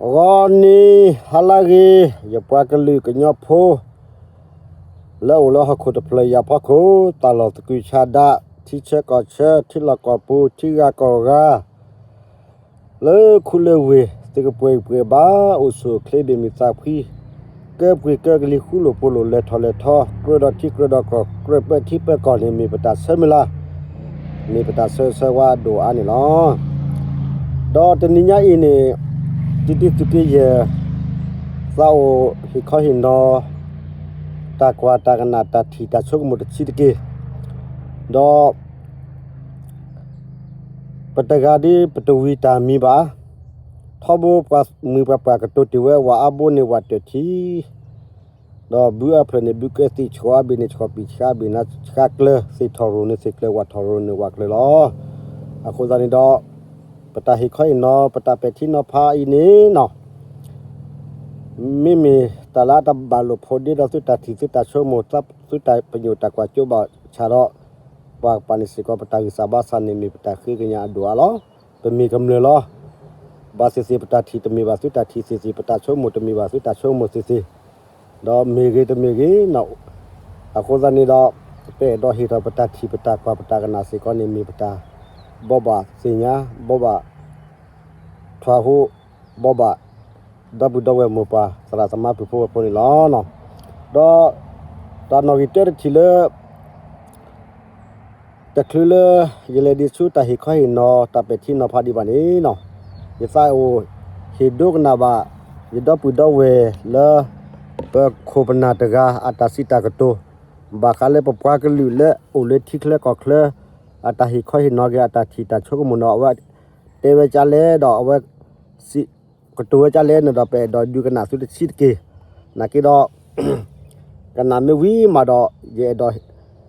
ဂီၤနံၤဟါလၢအဂ့ၤ, ယပှၤကလုာ်ကညီဖိ လၢအိၣ်လၢဟီၣ်ခိၣ်တဖျၢၣ်အံၤအဖီခိၣ်, တၢ်လီၢ်သကုၤဆးဒး, ထံဆၢကီၢ်ဆၢ, ထံလီၢ်ကီၢ်ပူၤ, ထံဂၤကီၢ်ဂၤ, လၢခူလၢဝ့ၢ်, သုကပှဲၤဂံၢ်ပှဲၤဘါ, အိၣ်ဆူၣ်အိၣ်ချ့ ဘၣ်မုာ်သးဖှံ, ကဲပှ့ၤကဲကလံၤ ဃူလိာ်ဖိးလိာ် လဲၤထီၣ်လဲၤထီ, ကြၢးဒီးထံကြၢးဒီးကီၢ်, ကြၢးပဲာ်ထံပဲာ်ကီၢ်န့ၣ် မ့ၢ်ပတၢ်ဆၢမုၢ်လၢ်, မ့ၢ်ပတၢ်ဆၢဂ့ၤဆၢဝါအဒိၣ်အါန့ၣ်လီၤ. ဒီးတနံၤညါအံၤန့ၣ်, တံတံသုးက့ယဲၢ်, သးအိၣ်ဟ့ၣ်ခီဟ့ၣ်နီၤ တၢ်ကွၢ်တၢ်ကနၣ် တၢ်ထံၣ်တၢ်ဆိကမိၣ်တဆံးတက့ၢ်. ဒီး ပတဂၤဒ်ပတဝံၤတၢ်မံၤဘၣ်. ထီဘိပှၤမုၢ်ပှၤပှၢ်ကတိၤတ့ၢ်ဝဲ ဝၤအါဘိန့ၣ်ဝၤတၢၢ်ထံ, ဒီးဘုအၢဖျၢၣ်န့ၣ်ဘုကဲသံး, ဆှီအါဘ့ၣ်န့ၣ်ဆှီပံာ်, ဆှါအါဘ့ၣ်န့ၣ်ဆှါကျၢၤ, သ့ၣ်ထီၣ်ရိၣ်န့ၣ်သ့ၣ်ကျၢၤ, ဝၣ်ထီၣ်ရိၣ်န့ၣ်ဝၣ်ကျၢၤလီၤ. အဃိသတးန့ၣ်ဒီး ပတၢ်ဟ့ၣ်ခီဟ့ၣ်နီၤ ပတၢ်ပဲာ်ထံနီၤဖးအံၤန့ၣ်နီၤ မ့မ့ၢ်တၢ်လၢအတဘၣ်လိာ်ဖိးဒ့ဒီးသုတၢ်ထံၣ်သုတၢ်ဆိကမိၣ် သုတၢ်ပညိၣ်တၢ်ကွၢ်စိဘၣ်ဆၣ်ဒီး ပှၤကပၤန့ၣ်စ့ၢ်ကီး ပတၢ်ဂံၢ်စၢ်ဘါစၢ်န့ၣ် မ့ၢ်ပတၢ်ဃ့ကညးအဒိၣ်အါလီၤ. ပမ့ၢ်ကမျၢၢ်လီၤ. ဘၣ်သ့ၣ်သ့ၣ် ပတၢ်ထံၣ်တမ့ၢ်ဘၣ်သုတၢ်ထံၣ်သ့ၣ်သ့ၣ်, ပတၢ်ဆိကမိၣ်တမ့ၢ်ဘၣ်သုတၢ်ဆိကမိၣ်သ့ၣ်သ့ၣ်, ဒီးမ့ၢ်ဂ့ၤတမ့ၢ်ဂ့ၤ, အဃိသတးန့ၣ်ဒီး ပအဲၣ်ဒိးဟ့ၣ်ထီၣ်ပတၢ်ထံၣ်ပတၢ်ကွၢ်ပတၢ်ကနၣ်စ့ၢ်ကီးန့ၣ် မ့ၢ်ပတၢ်ဘိးဘၣ်သ့ၣ်ညါ, ဘိးဘၣ်ထွဲဟူ, ဘိးဘၣ် ဒီပုၢ်ဒီဝဲၢ်မိၢ်ပၢ်သရၣ်သမါပုၢ်ဖိဝဲၢ်ဖိန့ၣ်လီၤ. ဒီးတၢ်နီၣ်ဂံၢ်တၢတထံၣ်လၢ တချုးလၢ ယလဲၤဒံးဆူတၢ်ဟ့ၣ်ခီဟ့ၣ်နီၤ တၢ်ပဲာ်ထံနီၤဖးဒံးဘၣ်န့ၣ်, ယသးအိၣ်ဟ့ၣ်ဒိကနၣ်ဘၣ် ယဒီပုၢ်ဒီဝဲၢ်လၢ ပခိၣ်ပနၢ်တဂၤ အတၢ်စံးတၢ်ကတိၤ ဘၣ်ဃးလၢပပှၤကလုာ်လၢအိၣ်လၢထံချၢကီၢ်ချၢ အတၢ်ဟ့ၣ်ခီဟ့ၣ်နီၤက့ၤ အတၢ်ထံၣ်တၢ်ဆိကမိၣ်နီၤ အဝဲတဲဝဲဒ်လဲၣ်ဒီး အဝဲစံး ကတိၤဝဲဒ်လဲၣ်န့ၣ်ဒီး ပအဲၣ်ဒိးဒုးကနၣ်သုတဆံးတက့ၢ်. နာ်က့ဒီး ကနၣ်မ့ၢ်ဝံၤမးဒီး ယအဲၣ်ဒိးဟ့ၣ်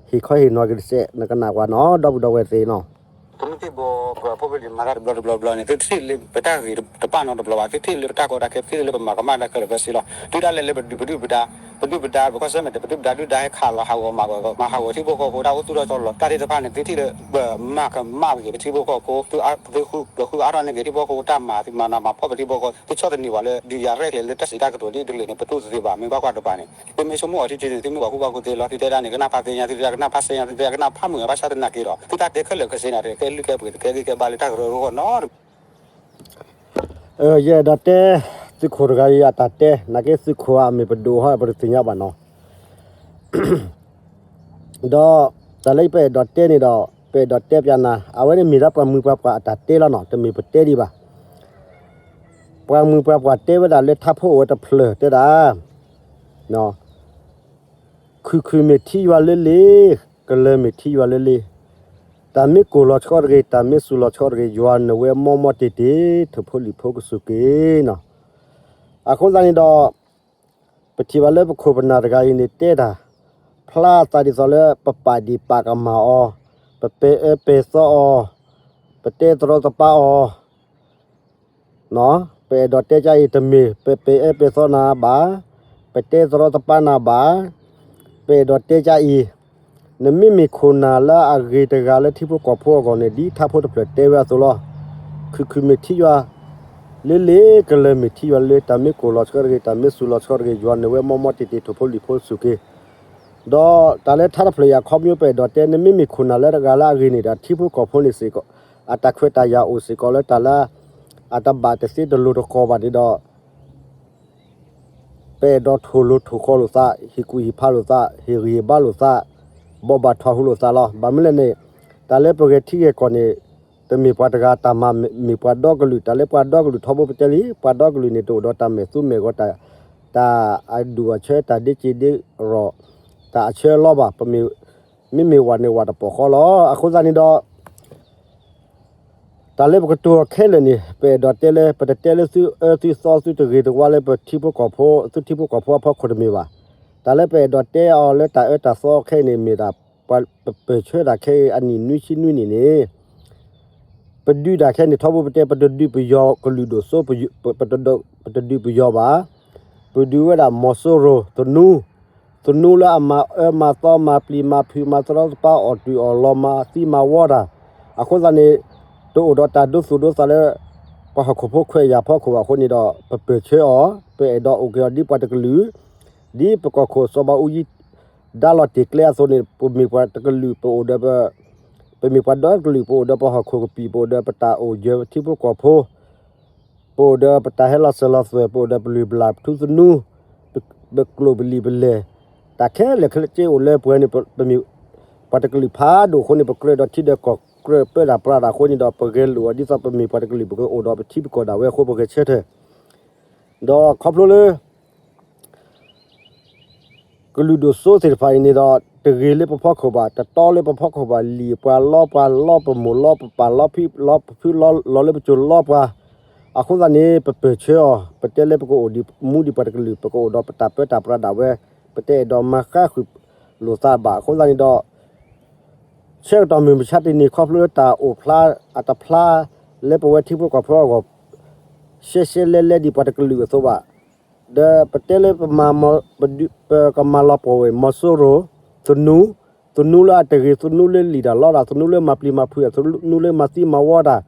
ခီဟ့ၣ်နီၤက့ၤတစဲး နကနၣ်ကွၢ်နီၤ ဒီပုၢ်ဒီဝဲၢ်သ့ၣ်နီၤ. သုမ့ၢ်ထံၣ်ဘၣ် ပှၤဖိလံၤမၤတၢ်တဘျီတဘျီဘျီန့ၣ် သုထံၣ်လၢပတၢ်ဂ့ၤတပာ်နီတဘျီဘၣ်, သုထံၣ်လၢပတၢ်ကီတၢ်ခဲ သုထံၣ်လၢပမၤကမၣ်တၢ်ခဲလၢာ်ခဲဆ့လီၤ. ဒုၣ်ဒါလဲၤလၢပဒုၣ်ပဒါ, ပဒုၣ်ပဒါ ပကီၢ်စၢၢ်မဲာ်တဲ ပဒုၣ်ပဒါဒုၣ်ဒါဟဲခးလီၤဟးဂီၤမၤဂီၤ မၤဟးဂီၤထံဖိကီၢ်ဖိတၢ်အိၣ်သူၣ်ထီၣ်ကၠီလီၤ တၢ်သ့ၣ်တဖၣ်န့ၣ် သုထံၣ်လၢ ပမၤကမၣ်က့ၤပထံဖိကီၢ်ဖိ သုဃုအါထီၣ်န့ၢ်က့ၤထံဖိကီၢ်ဖိတၢ်မၤ သုမၤနီၤမၤဖှီၣ်ပထံဖိကီၢ်ဖိ သုဆီၣ်သနံးပှၤလၢ ဒုးယၤရဲၣ်ကျဲၤလၢတၢ်စံးတၢ်ကတိၤဒ်တဂ့ၤန့ၣ် ပတူၢ်သ့ဘၣ် မ့ၢ်ဘၣ်ကွၢ်တပၤန့ၣ် သုမ့ၢ်ဆိကမိၣ်အီၤထံထံန့ၣ် သုမ့ၢ်ပှၤကူၣ်ဘၣ်ကူၣ်သ့လီၤ. သုတဲဒၣ်န့ၣ် ကနၣ်ဖးသ့ၣ်ညါ သုတဲဒၣ်ကနၣ်ဖးသ့ၣ်ညါ သုတဲဒၣ်ကနၣ်ဖးမုာ် ဘၣ်ဆၣ်သနာ်က့ဒီး သုတၢ်တဲခဲလၢာ်ခဲဆ့န့ၣ် တကဲလုၢ်ကဲပှ့ၤ တကဲဂံၢ်ကဲဘါလၢတၢ်ကရၢကရိနီတမံၤ ယအဲၣ်ဒိးတဲ သုးခိၣ်တဂၤအံၤအတၢ်တဲ နာ်က့သုးခိၣ်အမ့ၢ်ပဒိၣ်ဟီ ပတသ့ၣ်ညါဘၣ်နီၤ. ဒီးတၢ်လၢပအဲၣ်ဒိးတဲန့ၣ်ဒီး ပအဲၣ်ဒိးတဲပျးနၤ အဝဲန့ၣ်မ့ၢ်ဒၣ်ပှၤမုၢ်ပှၤပှၢ်အတၢ်တဲလီၤနီၤ တမ့ၢ်ပတဲဒံးဘၣ်. ပှၤမုၢ်ပှၤပှၢ်တဲဝဲဒၣ်လၢထါဖိအိၣ်ဝဲတဖျၢၣ်တဲဒၣ် ခုၣ်ခုၣ်မ့ၢ်ထံယွၤလၢလ့, ကလၢၤမ့ၢ်ထံယွၤလၢလ့, တၢ်မ့ၢ်ကိၢ်လီၤဆှီတဂ့ၤ, တၢ်မ့ၢ်စူၤလီၤဆှီတဂ့ၤ, ယွၤနဝဲမီမီတ့ၢ်တ့ၢ် ထိၣ်ဖိလံၣ်ဖိကစူၢ်က့ၤနီၤ. အဃိသတးန့ၣ်ဒီး ပထံၣ်ဘၣ်လၢပခိၣ်ပနၢ်တဂၤအံၤန့ၣ်တဲတၢ် ဖျါသးဒ်သိးလၢပပာ်ဒံၣ်ပာ်ကမၣ်အီၤ, ပပဲာ်အၢပဲာ်သီအီၤ, ပတဲသရီသပးအီၤ ပအဲၣ်ဒိးတဲကအံၤ တမ့ၢ်ပပဲာ်အၢပဲာ်သီနၤဘၣ်, ပတဲသရီသပးနၤဘၣ်, ပအဲၣ်ဒိးတဲကအံၤ, နမ့မ့ၢ်ခိၣ်နၢ်လၢအဂ့ၤတဂၤလၢထံဖိကီၢ်ဖိအဂီၢ်န့ၣ် ဒ်ထါဖိတဖျၢၣ်တဲဝဲအသိးလီၤ. ခုၣ်ခုၣ်မ့ၢ်ထံယွၤလၢလ့, ကလၢၤမ့ၢ်ထံယွၤလၢလ့, တၢ်မ့ၢ်ကိၢ်လီၤဆှီတဂ့ၤ, တၢ်မ့ၢ်စူၤလီၤဆှီတဂ့ၤ, ယွၤနဝဲမီမီတ့ၢ်တ့ၢ် ထိၣ်ဖိလံၣ်ဖိစူၢ်က့ၤ ဒီးတၢ်လၢထါတဖျၢၣ်အံၤအခီပညီ ပအဲၣ်ဒိးတဲ နမ့မ့ၢ်ခိၣ်နၢ်လၢတဂၤလၢအဂ့ၤန့ၣ်ဒီး ထံဖိကီၢ်ဖိန့ၣ်စ့ၢ်ကီး အတၢ်ခွဲးတၢ်ယာ်အိၣ်စ့ၢ်ကီးလၢတၢ်လၢ အတဘၣ်တသ့တလိၤတဃီၤဘၣ်န့ၣ်ဒီး ပအဲၣ်ဒိးထိၣ်လိၤထိၣ်ဃီလိာ်သး, ဟ့ၣ်ကူၣ်ဟ့ၣ်ဖးလိာ်သး, ဟ့ၣ်ဂံၢ်ဟ့ၣ်ဘါလိာ်သး, ဘိးဘၣ်ထွဲဟူလိာ်သးလီၤ. ဘၣ်မနုၤလဲၣ်န့ၣ် တၢ်လၢပဂဲၤထံဂဲၤကီၢ်န့ၣ် တမ့ၢ်ပှၤတဂၤတၢ်မၤ မ့ၢ်ပှၤဒီကလုာ်, တၢ်လၢပှၤဒီကလုာ်ထီဘိပတဲလံ, ပှၤဒီကလုာ်န့ၣ် တအိၣ်ဒီးတၢ်မဲာ်သူမဲာ်ဂီၤ တၢ်အဒူၣ်အဆၢ တၢ်ဒ့စ့ဒ့ရီၣ်, တၢ်အဆၢအလီဘၣ်, မ့မ့ၢ်ဝဲန့ၣ်ဝဲတပီၢ်ဃီလီၤ. အဃိသတးန့ၣ်ဒီး တၢ်လၢပကတိၤအီၤခဲလၢာ်န့ၣ် ပအဲၣ်ဒိးတဲလၢ ပတတဲလၢသုအၢသုသီသုတဂ့ၤတဝါလၢပထံဖိကီၢ်ဖိ သုထံဖိကီၢ်ဖိအဖီခိၣ်တမ့ၢ်ဘၣ်. တၢ်လၢပအဲၣ်ဒိးတဲအီၤလၢတၢ်အၢတၢ်သီခဲအံၤန့ၣ် မ့ၢ်ဒၣ်ပှၤပပၢၢ်ဆၢတၢ်ခဲအံၤ အနံၣ်နွံဆံနွံနံၣ်န့ၣ် ပဒုးတၢ်ခဲအံၤန့ၣ် ထီဘိပတဲ ပတဒုးပယီၤကလုာ်ဒိၣ်စိ ပတဒုးပယီၤဘၣ်. ပဒုးဝဲဒၣ်မီၤစိရိၤ သနူ သနူလၢအမၤအၢမၤသီ မၤပျံၤမၤဖုး မၤသရီသပး အီၣ်တုာ်အီၣ်လီၤ မၤသံမၤဝီတၢ်. အဃိသတးန့ၣ် တအိၣ်ဒီးတၢ်ဒိသူၣ်ဒိသးလၢ ပှၤဟီၣ်ခိၣ်ဖိခွဲးယာ်ဖီခိၣ်ဘၣ်အဃိန့ၣ်ဒီး ပပၢၢ်ဆၢအီၤ ပအဲၣ်ဒိးအိၣ်က့ၤအီၤဒ်ပှၤတကလုာ်, ဒ်ပကီၢ်ခိၣ်စီၤဘးအူကၠံ ဒါလီၤတ့ၢ်ကျဲအသိးန့ၣ် ပမ့ၢ်ပှၤတကလုာ် ပအိၣ်ဒီး ပမ့ၢ်ပှၤဒီတကလုာ် ပအိၣ်ဒီးပဟီၣ်ခိၣ်ကပံာ် ပအိၣ်ဒီးပတၢ်အိၣ်ယၢၤထံဖိကီၢ်ဖိ ပအိၣ်ဒီးပတၢ်ဟဲလီၤစၢၤလီၤသွဲၣ် ပအိၣ်ဒီးပလုၢ်ပလၢ်ပထူသနူ, ပကျိာ်ပလံာ်ပလဲၢ်, တၢ်ခဲလၢာ်ခဲဆ့အိၣ်လၢပှဲၤန့ၣ် ပမ့ၢ်ပှၤတကလုာ်ဖးဒိၣ်အဃိန့ၣ် ပကြၢးဒီးထံဒီးကီၢ် ကြၢးပၢတၢ်ပြးတၢ်အဃိန့ၣ်ဒီး ပဂဲၤလိာ်အီၤဒ်သိးပမ့ၢ်ပှၤတကလုာ် ပကအိၣ်ဒီးပထံပကီၢ်ဒၣ်ဝဲအဃိ ပဂဲၤဆၢထၢၣ်, ဒီးခီဖျိလၢ ကလုာ်ဒိၣ်စိသ့ၣ်တဖၣ်အံၤန့ၣ်ဒီး တဂ့ၤလၢပဖီခိၣ်ဘၣ်, တတီလၢပဖီခိၣ်ဘၣ်, လံာ်ပှၤလီပှၤလီပမိၢ်လီပပၢ်လီဖံလီဖုလီလီၤလၢပစိၤလီပှၤ, အဃိသတးန့ၣ် ပပၢၢ်ဆၢအီၤ, ပတဲလၢပကအိၣ်ဒံးမူဒံးပှၤတကလုာ် ပကအိၣ်ဒီးပတၢ်ပၢတၢ်ပြးဒၣ်ဝဲ, ပတအဲၣ်ဒိးမၤဃါဃုာ်လိာ်သးဘၣ်. အဃိသတးန့ၣ်ဒီး ဆၢကတီၢ်မုၢ်မဆါတနံၤခီဖျိလၢတၢ်အိၣ်ဖျါအတဖျါ လၢပဝဲထံဖိကီၢ်ဖိအဂီၢ် ရှဲရှဲလဲလဲဒံးပှၤတကလုာ်အသိးဘၣ်, ဒီးပတဲလၢ ပကမၤလီၤပှီၢ်ဝဲ မီၤစိရိၤ, သနူ, သနူလၢအတဂ့ၤ သနူလၢလံာ်တၢ်လီတၢ် သနူလၢမၤပျံၤမၤဖုးတၢ် သနူလၢမၤသံမၤဝီတၢ်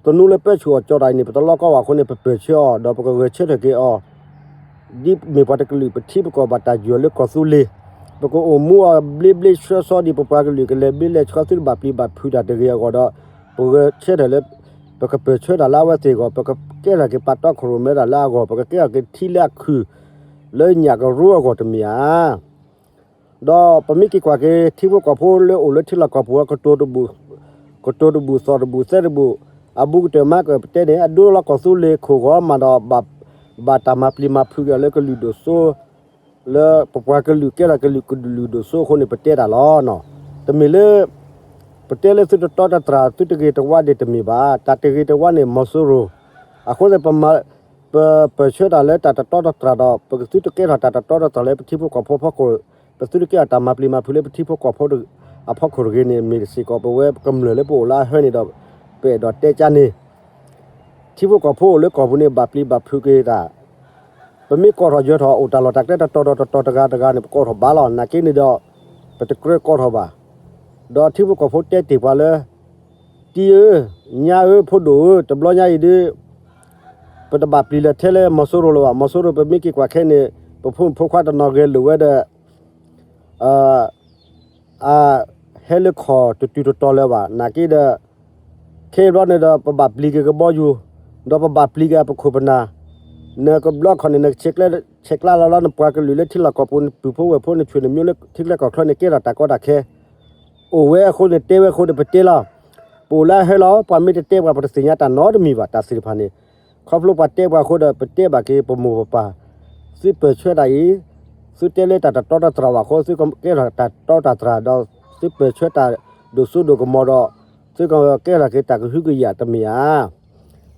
သနူလၢပၢဆူၣ်အီၣ်ကၠီတၢ်အံၤန့ၣ် ပတလီကီဘၣ်အဃိန့ၣ် ပပၢၢ်ဆၢအီၤ ဒီးပကဂဲၤဆၢထၢၣ်က့ၤအီၤ ဒ်မ့ၢ်ပှၤတကလုာ် ပထံပကီၢ်ဘၣ်တၢ်ယွၤလၢကီၢ်သူလ့ၤ, ပကအိၣ်မူအီၤဘျ့ဘျ့ဆှီဆှီဒ်ပပှၤကလုာ်ကလဲၤဘျ့လဲၤဆှီ သုတဘၣ်ပျံၤဘၣ်ဖုးတၢ်တဂ့ၤအဂီၢ်ဒီး ပဂဲၤဆၢထၢၣ်လၢ ပကပၢၢ်ဆၢတၢ်လၢအဝဲသ့ၣ်အဂီၢ်, ပကကဲထီၣ်က့ၤပာ်တီခိၣ်ရိၣ်မဲတၢ်လၢအဂီၢ်, ပကကဲထီၣ်က့ၤထံလၢအခုၣ် လၢညၣ်ကရိအဂီၢ်တမ့ၢ်ဧါ. ဒီးပမ့ၢ်က့ၤကွၢ်က့ၤ ထံဖိကီၢ်ဖိလၢအိၣ်လၢထံလီၢ်ကီၢ်ပူၤ ကတိၤတဘူၣ် ကတိၤတဘူၣ် သီၣ်တဘူၣ် သဲတဘူၣ် အဘူးကတၢၢ်မၤကပတဲန့ၣ် အဒိလီၤကီၢ်သူလ့ၤခိၣ်ဂီၤမးဒီး ဘၣ်တၢ်မၤပျံၤမၤဖုးက့ၤလၢကလုာ်ဒိၣ်စိ လၢပပှၤကလုာ်ကဲထီၣ်ကလုာ်ကလုာ်ဒိၣ်စိအဃိန့ၣ် ပတဲတၢ်လီၤ. တမ့ၢ်လၢ ပတဲလၢသုတတီတတြၢ် သုတဂ့ၤတဝါဒၣ်တမ့ၢ်ဘၣ်. တၢ်တဂ့ၤတဝါန့ၣ် မီၤစိရိၤ အဃိသတး ပပၢၢ်ဆၢတၢ်လၢတၢ်တတီတတြၢ်ဒီး ပသုတကဲထီၣ်တၢ်တတီတတြၢ်လၢပထံဖိကီၢ်ဖိဖီခိၣ်, ပသုတကဲထီၣ်တၢ်မၤပျံၤမၤဖုးလၢပထံဖိကီၢ်ဖိအဖီခိၣ်တဂ့ၤန့ၣ် မ့ၢ်စ့ၢ်ကီးပဝဲကမျၢၢ်လၢပအိၣ်လၢအဟၢန့ၣ်ဒီး ပအဲၣ်ဒိးတဲကါန့ၣ် ထံဖိကီၢ်ဖိအိၣ်လၢကီၢ်ပူၤန့ၣ် ဘၣ်ပျံၤဘၣ်ဖုးက့ၤတၢ်, ပမ့ၢ်ကိးထီၣ်ယၢၤထီၣ် အိၣ်တၢ်လီၢ်တၢ်ကျဲတတီၤဒီးတတီၤတဂၤတဂၤန့ၣ် ပကိးထီၣ်ဘၣ်လီၤ. နာ်က့န့ၣ်ဒီး ပတကြၢးကိးထီၣ်ဘၣ်. ဒီးထံဖိကီၢ်ဖိတဲတ့ၢ်ပှၤလၢ တံၤဧၢ, ညါဧၢ, ဖိဒိၣ်ဧၢ, တဘျီညါအံၤဒ် ပတဘၣ်ပျံၤလၢထဲလၢမီၤစိရိၤလၢၤဘၣ်. မီၤစိရိၤ ပမ့ၢ်က့ၤကွၢ်ခဲန့ၣ် ပဖိမုၣ်ဖိခွါတနီၤဂဲၤလိာ်ဝဲဒီး အဟဲလၢခီၣ်တတုၤတတီၤလၢၤဘၣ်. နာ်က့ဒီး ခဲအံၤဘျီန့ၣ်ဒီး ပဘၣ်ပျံၤက့ၤကဘီယူၤ, ဒီးပဘၣ်ပျံၤက့ၤအပခိၣ်ပနၢ်, နကဘျီခီၣ်န့ၣ် နကဆဲးကျိးလီၤလီၤ နပှၤကလုာ်လၢထံလီၢ်ကီၢ်ပူၤ နပုၢ်ဖိဝဲၢ်ဖိ နဆွေနမျိုးလၢထံကျဲကီၢ်ချၢန့ၣ် ကဲထီၣ်တၢ်ကီတၢ်ခဲ အိၣ်ဝဲအဃိန့ၣ် တဲဝဲအဃိန့ၣ် ပတဲလီၤ. ပအိၣ်လၢအဟၢလီၤ. ပှၤမ့ၢ်တတဲပှၤ ပတသ့ၣ်ညါတၢ်နီတမံၤဘၣ် တၢ်သ့ၣ်တဖၣ်န့ၣ်. ခီဖျိပှၤတဲပှၤအဃိဒီး ပတဲဘၣ်က့ၤပမိၢ်ပပၢ်, သုပၢၢ်ဆၢတၢ်အံၤ, သုတဲလၢတၢ်တတီတတြၢ်ဘၣ်အဃိ သုကကဲထီၣ်တၢ်တတီတၢ်တြၢ်ဒီး သုပၢၢ်ဆၢတၢ်ဒိၣ်စိဒိၣ်ကမီၤဒီး သုကကဲထီၣ်က့ၤတၢ်ကဟုကယာ်တမ့ၢ်ဧါ.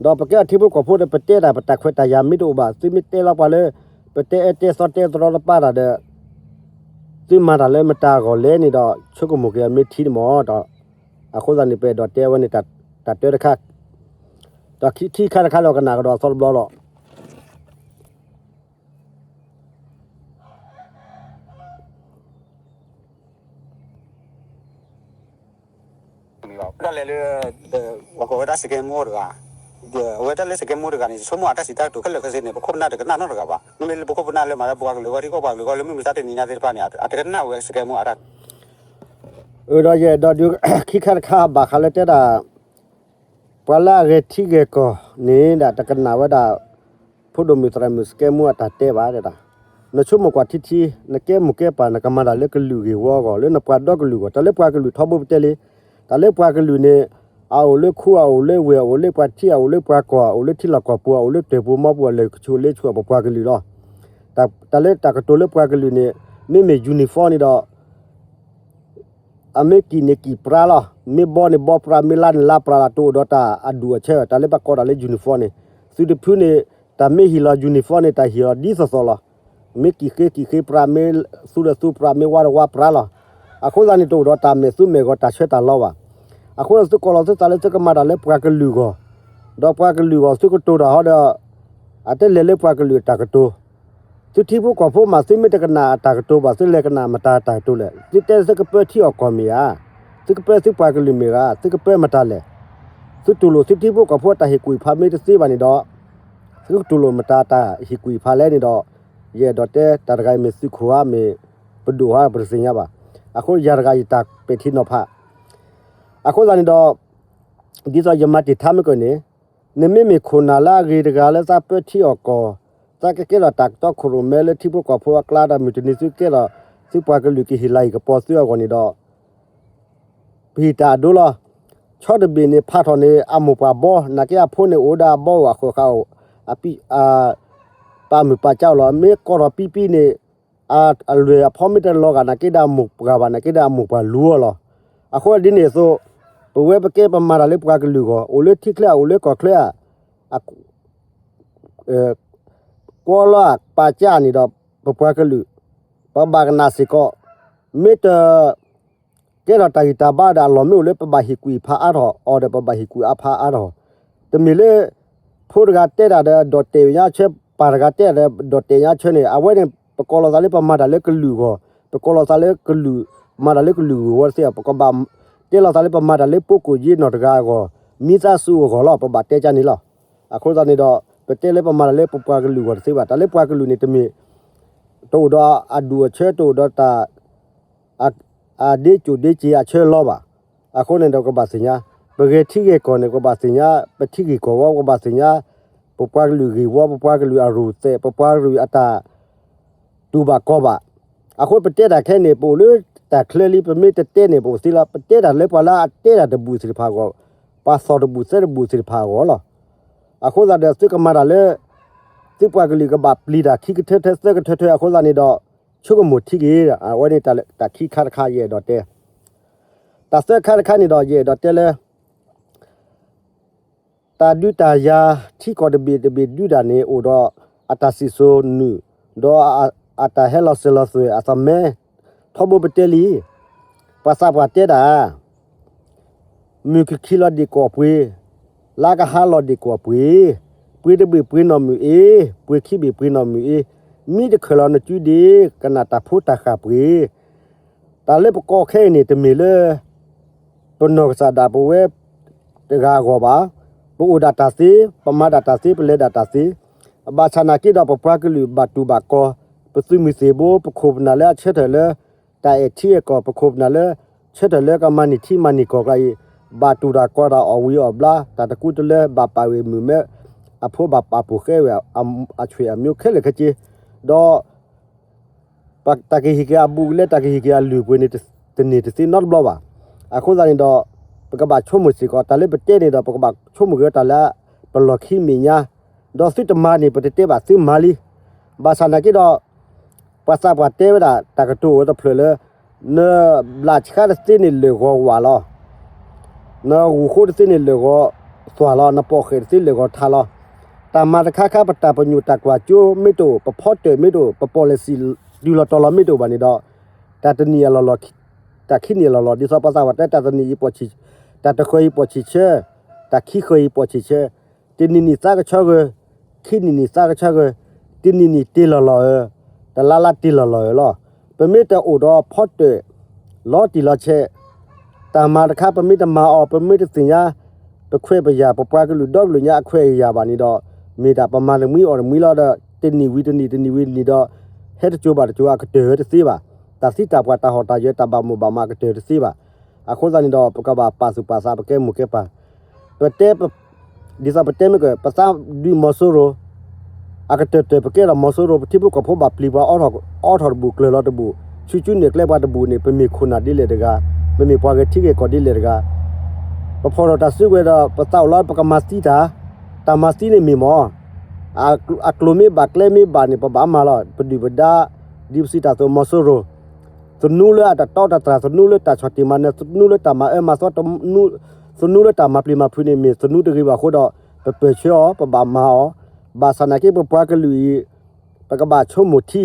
ဒီးပကဲထီၣ်ထံဖိကီၢ်ဖိဒီး ပတဲတၢ် ပတၢ်ခွဲးတၢ်ယာ်မ့ၢ်တအိၣ်ဘၣ် သုမ့ၢ်တဲလီၤပှၤလၢ ပတဲအၢတဲသီတဲသရီတပၢ်တၢ်ဒီး သုမၤတၢ်လၢမတၤအဂီၢ်လဲၣ်န့ၣ်ဒီး ဆိကမိၣ်က့ၤအမ့ၢ်ထံတမီၢ်ဒီး အဃိသတးန့ၣ် ပအဲၣ်ဒိးတဲဝဲန့ၣ် တၢ်တၢတခါ, ဒီးခံခါတခါလၢကနၣ်ကဒီးအသီတဘျီလီၤ. တၢ်လဲၤလၢ ပှၤကိးဝဲဒၣ် စကဲမူတဂၤ, အဝဲတၢ်လၢစကဲမူတဂၤန့ၣ် ဆိကမိၣ်အတၢ်စံးတၢ်ကတိၤခဲလၢာ်ခဲဆ့န့ၣ် ပခိၣ်ပနၢ်တကနၣ်နီတဂၤဘၣ်. မ့မ့ၢ်လၢပခိၣ်ပနၢ်လၢမၤလၢပှၤကလုာ်ဂီၢ် ထံကီၢ်ပှၤကလုာ်ဂီၢ်လၢမုၢ်မဆါတနံၤညါသ့ၣ်တဖၣ်န့ၣ် အတကနၣ်ဝဲစကဲမူအတၢ် ဒီးယအဲၣ်ဒိးဒုး ခံခါတခါဘၣ်ဃးလၢတဲဒၣ် ပှၤလၢအဂဲၤထံဂဲၤကီၢ်န့ၣ်ဒၣ် တကနၣ်ဝဲဒၣ် ဖိဒိၣ်မုၣ်သရၣ်မုၣ်စကဲမူအတၢ်တဲဘၣ်တဲဒၣ်. နဆိကမိၣ်ကွၢ်ထံထံ နကဲမိၢ်ကဲပၢ် နကမၤတၢ်လၢကလုာ်ဂ့ၢ်ဝီအဂီၢ် လၢနပှၤဒီကလုာ်အဂီၢ် တၢ်လၢပှၤကလုာ်အဂီၢ် ထီဘိပတဲလံ, တၢ်လၢပှၤကလုာ်န့ၣ် အအိၣ်လၢခူ အအိၣ်လၢဝ့ၢ် အအိၣ်လၢပှၤထံ အအိၣ်လၢပှၤကီၢ် အအိၣ်လၢထံလီၢ်ကီၢ်ပူၤ အအိၣ်လၢတၢၢ်ပူၤမီပူၤ အလဲၤဆူၣ်လဲၤဆူၣ်အပှၤကလုာ်လီၤ. တၢ်လၢတၢ်ကတိၤလၢပှၤကလုာ်န့ၣ် မ့မ့ၢ် uniform န့ၣ်ဒီး အမ့ၢ်ကံၣ်န့ၣ်ကံၣ်ပြါလီၤ, မ့ၢ်ဘီန့ၣ်ဘီပြါ မ့ၢ်လါန့ၣ်လါပြါလီၤ, တအိၣ်ဒီးတၢ်အဒူၣ်အဆၢ, တၢ်လၢပကိးတၢ်လၢ uniform န့ၣ်, သုးတဖုန့ၣ် တၢ်မ့ၢ်ဟ့ၣ်လီၤ uniform န့ၣ် တၢ်ဟ့ၣ်လီၤဒ်သိးသိးလီၤ. မ့ၢ်ကံၣ်ဃ့ကံၣ်ဃ့ပြါ မ့ၢ်သူဒီးသူပြါ မ့ၢ်ဝါဒီးဝါပြါလီၤ. အဃိသတးန့ၣ် တအိၣ်ဒီးတၢ်မဲာ်သူမဲာ်ဂီၤ တၢ်ဆၢတၢ်လီဘၣ်. အဃိသုကိးလီၤသုသးလၢသုကမၤတၢ်လၢပှၤကလုာ်အဂီၢ်, ဒီးပှၤကလုာ်အဂီၢ် သုကတိၤတၢ်ဟီဒီး အတလဲၤလၢပှၤကလုာ်အတၢ်ကတိၤ သုထံဖိကီၢ်ဖိမး သုမ့ၢ်တကနၣ်အတၢ်ကတိၤဘၣ် သုလဲၤကနၣ်မတၤအတၢ်ကတိၤလဲၣ်. သုတဲသုကပၢထံအီၣ်ကီၢ်မ့ၢ်ဧါ, သုကပၢသုပှၤကလုာ်မ့ၢ်ဧါ, သုကပၢမတၤလဲၣ်. သုတူၢ်လိာ်သုထံဖိကီၢ်ဖိအတၢ်ဟ့ၣ်ကူၣ်ဖးမ့ၢ်တသ့ဘၣ်န့ၣ်ဒီး, သုကတူၢ်လိာ်မတၤတၢ်ဟ့ၣ်ကူၣ်ဖးလဲၣ်န့ၣ်ဒီး, ယအဲၣ်ဒိးတဲတၢ်တဂၤအံၤမ့ၢ်သုးခိၣ်ဧါ မ့ၢ်ပဒိၣ်ဧါ ပတသ့ၣ်ညါဘၣ်. အဃိယၤတဂၤယတၢ်ပဲာ်ထံနီၤဖး အဃိသတးန့ၣ်ဒီး, ဒ်သိးယမၤတ့ၢ်ထါမ့ၢ်ကၢၢ်န့ၣ်, နမ့မ့ၢ်ခိၣ်နၢ်လၢအဂ့ၤတဂၤလၢသးပၢထံအီၣ်ကီၢ်, သးကကဲထီၣ်တၢ်ကတီခိၣ်ရိၣ်မဲလၢထံဖိကီၢ်ဖိအကျါဒီး မုၢ်တနံၤသုကဲထီၣ်သုပှၤကလုာ်ကဟ့ၣ်လၤဟ့ၣ်ကပီၤသုအဂီၢ်န့ၣ်ဒီး ပဟ့ၣ်တၢ်အဒိလီၤ. ဆီတဘ့ၣ်န့ၣ် ဖးထီၣ်န့ၣ် အမိၢ်ပှၢ်ဘီ, နာ်က့အဖိန့ၣ်အိၣ်ဒၣ်အဘီအိၣ်အဃၢၤဃာ်အိၣ်, အပ, ပာ်မုာ်ပာ်ကၠးအိၣ်လီၤ. မ့ၢ်ကီထီၣ်ပံပံန့ၣ်, အလွဲၢ်အဖီမ့ၢ်တလီၤဂာ် နာ်က့ဒၣ်အမိၢ်ပှၢ်ဘၣ်, နာ်က့ဒၣ်အမိၢ်ပှၢ်လူအီၤလီၤ. အဃိဒ်န့ၣ်အသိး, ပဝဲပကဲပမၤတၢ်လၢပှၤကလုာ်အဂီၢ်, အိၣ်လၢထံချၢ အိၣ်လၢကီၢ်ချၢ ကွီလီၤပာ်ကၠးန့ၣ်ဒီး ပပှၤကလုာ်, ပဘၣ်ကနၣ်စ့ၢ်ကီး, မ့ၢ်တ ကဲထီၣ်တၢ်ဂံၢ်တၢ်ဘါဒီး အလီၢ်မ့ၢ်အိၣ်လၢပဘၣ်ဟ့ၣ်ကူၣ်ဟ့ၣ်ဖးအါထီၣ်အီၤဒီး ပဘၣ်ဟ့ၣ်ကူၣ်အါဖးအါထီၣ်, တမ့ၢ်လၢ ဖိတဂၤတဲတၢ်ဒီး ဒီးတဲာ်ညါဆၢ, ပၢ်တဂၤတဲတၢ်ဒီး ဒီးတဲာ်ညါဆၢန့ၣ်, အဝဲန့ၣ် ပကိးလီၤသးလၢပမၤတၢ်လၢကလုာ်အဂီၢ်, ပကိးလီၤသးလၢကလုာ်, မၤတၢ်လၢကလုာ်ဂ့ၢ်ဝီတသ့ဘၣ်, ပကဘၣ်တဲလီၤသးလၢပမၤတၢ်လၢပကိၣ်ယ့နီၢ်တဂၤအဂီၢ်, မံသးစူၤအဂီၢ်လီၤ, ပဘၣ်တဲကၠါန့ၣ်လီၤ. အဃိသတးန့ၣ်ဒီး ပတဲလၢပမၤတၢ်လၢပပှၤကလုာ်အဂီၢ်တသ့ဘၣ်, တၢ်လၢပှၤကလုာ်န့ၣ်တမ့ၢ် တအိၣ်ဒီးအဒူၣ်အဆၢ တအိၣ်ဒီးတၢ် အဒ့ကိၣ်ဒ့စ့အဆၢလီၤဘၣ်. အဃိန့ၣ်ဒီးကဘၣ်သ့ၣ်ညါ, ပဂဲၤထံဂဲၤကီၢ်န့ၣ် ကဘၣ်သ့ၣ်ညါ ပထံဂ့ၢ်ကီၢ်ဝီ, ကဘၣ်သ့ၣ်ညါ ပပှၤကလုာ်ဂ့ၢ်ဝီ, ပပှၤကလုာ်အရူၢ်သဲး, ပပှၤကလုာ်အတၢ်တူၢ်ဘၣ်ကီဘၣ်. အဃိပတဲတၢ်ခဲအံၤန့ၣ် ပအိၣ်လၢတၢ်ချၢလံ, ပမ့ၢ်တတဲန့ၣ် ပအိၣ်သ့လီၤ. ပတဲတၢ်လၢပှၤလၢအတဲတၢ်တဘူၣ်သ့ၣ်တဖၣ်အဂီၢ်, ပှၤသီၣ်တဘူၣ်သဲတဘူၣ်သ့ၣ်တဖၣ်အဂီၢ်လီၤ. အဃိသတးဒီးသုကမၤတၢ်လၢ သုပှၤကလုာ်ကဘၣ်ပျံၤတၢ်ခံကထၢထၢသၢကထၢထၢ အဃိသတးန့ၣ်ဒီး ဆိကမိၣ်ထံက့ၤ, အဝဲန့ၣ်တၢ်ခံခါတခါယအဲၣ်ဒိးတဲ, တၢ်သၢခါတခါန့ၣ်ဒီး ယအဲၣ်ဒိးတဲလၢ တၢ်ဒုးတၢ်ယၤ ထံကီၢ်တဘ့ၣ်တဘ့ၣ်ဒုးတၢ်န့ၣ် အိၣ်ဒီးအတၢ်စံၣ်စိၤနုာ်, ဒီးအတၢ်ဟဲလီၤစၢၤလီၤသွဲၣ်အသးမဲ, ထီဘိပတဲလံ, ပှၤသးပှၢ်တဲတၢ် မုၢ်ကခံလီၤဒ့ၣ်ကီၢ်ပှ့ၤ, လါကဟါလီၤဒ့ၣ်ကီၢ်ပှ့ၤ, ပှ့ၤတဘ့ၣ်ပှ့ၤနီၢ်မုၢ်အ့, ပှ့ၤခံဘ့ၣ်ပှ့ၤနီၢ်မုၢ်အ့, မံတခၢၣ်လီၤနစုဒ့ၣ်, ကနၣ်တၢ်ဖိတၢ်ဃၢ်ပှ့ၤ. တၢ်လၢပကိးခဲအံၤန့ၣ် တမ့ၢ်လၢ ပနီၢ်ကစၢ်ဒၣ်ပဝဲတဂၤအဂီၢ်ဘၣ်. ပအိၣ်ဒၣ်တၢ်သ့, ပမၤဒၣ်တၢ်သ့, ပလဲၤဒၣ်တၢ်သ့, ဘၣ်ဆၣ်နာ်က့ဒီးပပှၤကလုာ်ဘၣ်တူၢ်ဘၣ်ကီ, ပသုးမုၢ်သ့ၣ်ဘိ, ပခိၣ်ပနၢ်လၢအဆၢထၢၣ်လၢ တၢ်အဲၣ်ထံအဲၣ်ကီၢ်, ပခိၣ်ပနၢ်လၢ ဆၢထၢၣ်လၢကမၤန့ၢ်ထံမၤန့ၢ်ကီၢ်ကျါအံၤ, ဘၣ်တူၢ်တၢ်ကီတၢ်အီၣ်ဝံၤအီၣ်ဘျါ, တၢ်တကူတလၢဘၣ်ပာ်ဝဲမုာ်မဲ, အဖိဘၣ်ပာ်ဖှိၣ်ဃဲဝဲ, အဆှဲးအမျိုးခဲလၢာ်ခဲဆ့, ဒီး တၢ်ကဟ့ၣ်က့ၤအဘူးကလဲ, တၢ်ကဟ့ၣ်က့ၤအလုၢ်အပှ့ၤန့ၣ် တန့ၢ်တသ့နီတဘျီဘၣ်. အဃိသတးန့ၣ်ဒီး ပကဘၣ်ဆိကမိၣ်စ့ၢ်ကီး, တၢ်လၢပတဲန့ၣ်ဒီး ပကဘၣ်ဆိကမိၣ်က့ၤတၢ်လၢ ပလီၢ်ခံမဲာ်ညါ, ဒီးသုတမၤန့ၣ် ပတတဲဘၣ်သုမၤလံ. ဘၣ်ဆၣ်နာ်က့ဒီး ပှၤသးပှၢ်တဲဝဲဒၣ် တၢ်ကတိၤအိၣ်တဖျၢၣ်လၢ နဘျးဆှါတသ့န့ၣ် လၢၢ်ဂီၤဝးလီၤ. နဂုၢ်ဃိတသ့န့ၣ် လၢၢ်ဂီၤသွၣ်လီၤ, နပိာ်ဃဲၣ်တသ့ လၢၢ်ဂီၤထးလီၤ. တၢ်မၤတခါခါ ပတၢ်ပညိၣ်တၢ်ကွၢ်စိမ့ၢ်တအိၣ်, ပဖီတၢၣ်မ့ၢ်တအိၣ်, ပ policy တုၤလီၤတီၤလီၤမ့ၢ်တအိၣ်ဘၣ်န့ၣ်ဒီး တၢ်တနံၣ်အလီၢ်လီၢ်, တၢ်ခံနံၣ်အလီၢ်လီၢ်, ဒ်သိးပှၤသးပှၢ်တဲ တၢ်တနံၣ်အံၤပိာ်ဆံ, တၢ်တဃၢၤအံၤပိာ်ဆံဆၢ, တၢ်ခံဃၢၤအံၤပိာ်ဆံဆၢ, တနံၣ်နံၣ်သါကဆၢဂၢၢ်, ခံနံၣ်နံၣ်သါကဆၢဂၢၢ်, တနံၣ်နံၣ်တ့ၢ်လီၢ်လီၢ်ဧၢ, တလါလါတ့ၢ်လီၢ်လီၢ်ဧၢလီၤ. ပမ့ၢ်တအိၣ်ဒီးဖီတၢၣ် လီၤတံၢ်လီၤဆဲး, တၢ်မၤတခါ ပမ့ၢ်တမၤအီၤ, ပမ့ၢ်တသ့ၣ်ညါ ပခွဲးပယာ် ပပှၤကလုာ်ဒီကလုာ်ညါအခွဲးအယာ်ဘၣ်န့ၣ်ဒီး မ့ၢ်ဒၣ်ပမၤတမှံအီၣ်တမှံလီၤဒီး တနံၣ်ဝံၤတနံၣ် တနံၣ်ဝံၤတနံၣ်ဒီး ဟဲတစိၤဘၣ်တစိၤအကတၢၢ်တသ့ဘၣ်. တၢ်သံတၢ်ပှၢ် တၢ်ဟီၣ်တၢ်ယၢၤ တၢ်ဘၣ်မိၣ်ဘၣ်မးအကတၢၢ်တသ့ဘၣ်. အဃိသတးန့ၣ်ဒီး ပကဘၣ်ပာ်သူၣ်ပာ်သး ပကဲမိၢ်ကဲပၢ် ပတဲ ဒ်သိးပတဲမ့ၢ်က ပသးဒုးမီၤစိရိၤ အကတၢၢ်တၢၢ် ပကဲထီၣ်မီၤစိရိၤ ပထံဖိကီၢ်ဖိဘၣ်ပျံၤပှၤအီထီၣ်တဘူၣ်ကျၢၤလီၤတဘူၣ် ဆူကၠူနဲၣ်ကျဲပှၤတဘူၣ်န့ၣ် ပမ့ၢ်ခိၣ်နၢ်ဒ်လဲၣ်တဂၤ, ပမ့ၢ်ပှၤဂဲၤထံဂဲၤကီၢ်ဒ်လဲၣ်တဂၤ, ပဖီၣ်ထီၣ်တၢ်စုကဝဲၤဒီး ပသးအိၣ်လီၤ ပကမၤသံတၢ်, တၢ်မၤသံန့ၣ်မ့ၢ်မီၢ် အကျိၤမ့ၢ်ဘၣ်ကျဲမ့ၢ်ဘၣ်န့ၣ် ပဘၣ်မၤလီၤ ပဒုၣ်ပဒါ, ဒ်ပစံးတၢ်အသိး မီၤစိရိၤ သနူလၢအတတီတတြၢ်, သနူလၢတၢ်ဆီၣ်တံၢ်မၤနၢၤ, သနူလၢတၢ်မၤအၢမၤသီ, သနူလၢတၢ်မၤပျံၤမၤဖုးန့ၣ် မ့ၢ်သနူတဂ့ၤဘၣ်အဃိဒီး ပပၢၢ်ဆၢအီၤ ပဘၣ်မၤအီၤ, ဘၣ်ဆၣ်နာ်က့ပပှၤကလုာ်အံၤ ပကဘၣ်ဆိကမိၣ်ထံ